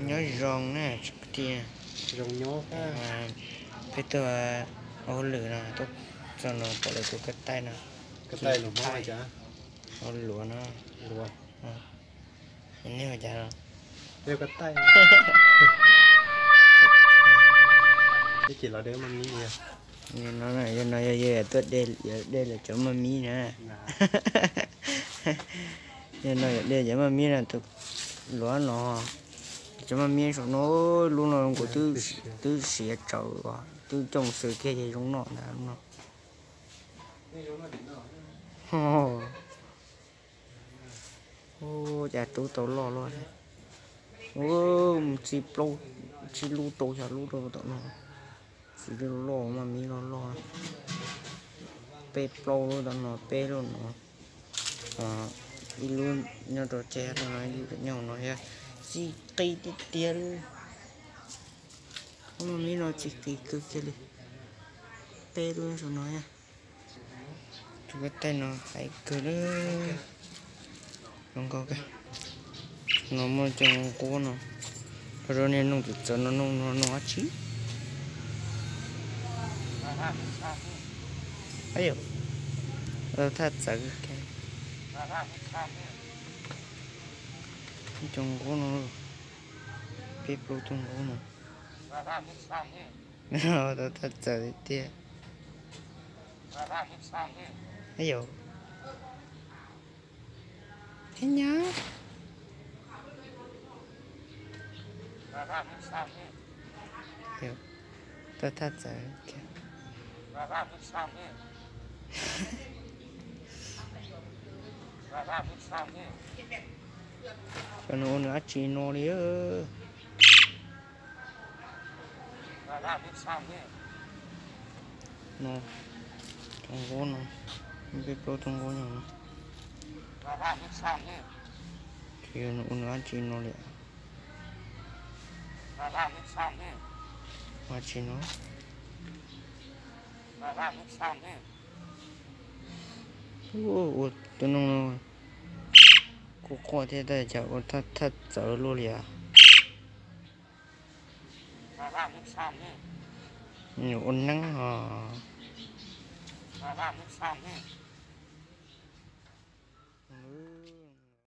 Nyob zoo na tsoom kwv tij. Zoo nyob. Peb tuaj ua hauj lwm no tuaj txog no pom lawv tus koj taij no. Koj taij lus Hmoob cas? Ua luam no. Luam. Nej ua cas no? Koj taij. Ces los de maj mib. Yog no, yog no yog yog tuaj de, yog de lawv cov maj mib na. Yog no yog de cov maj mib no, tus luam no, cov maj mib saum no, lub no nkaus twb siav tsawv, twb cooj xwb kiag ces zoo noj ntag lub no. Ua cas rub tau loj luaj. Mus txi plaub, txi lub rau xya lub rau tom no. Txi loj loj, maj mib loj loj. Peb plaub lub tom no, peb lub no. Ib lub nyob rau tsev no, ib lub nyob no thiab. Txi qis tiag tiag li. Maj mib no txi qis kawg kiag li. Peb lub saum no. Tus koj taij no hais kawg li. Zoo nkauj kawg. No muaj cov nquab no. Rau niag noog txawv txawv no, noog no noog dab tsi? Aib yom, thaj txawv kawg. Cov nquab no, peb plaub tug nquab no. Tau thaj txawv tiag. Aib yom. Heev nyab. Tau thaj txawv kiag. Cov no ua nws dab tsi no li. No, tus nquab no, peb plaub tug nquab no. Tsis yog nws ua nws dab tsi no li. Dab tsi no? Ua tus noog no kuj quaj thiab tab cas ua thaj txawv luaj li as. Nws ua neeb os.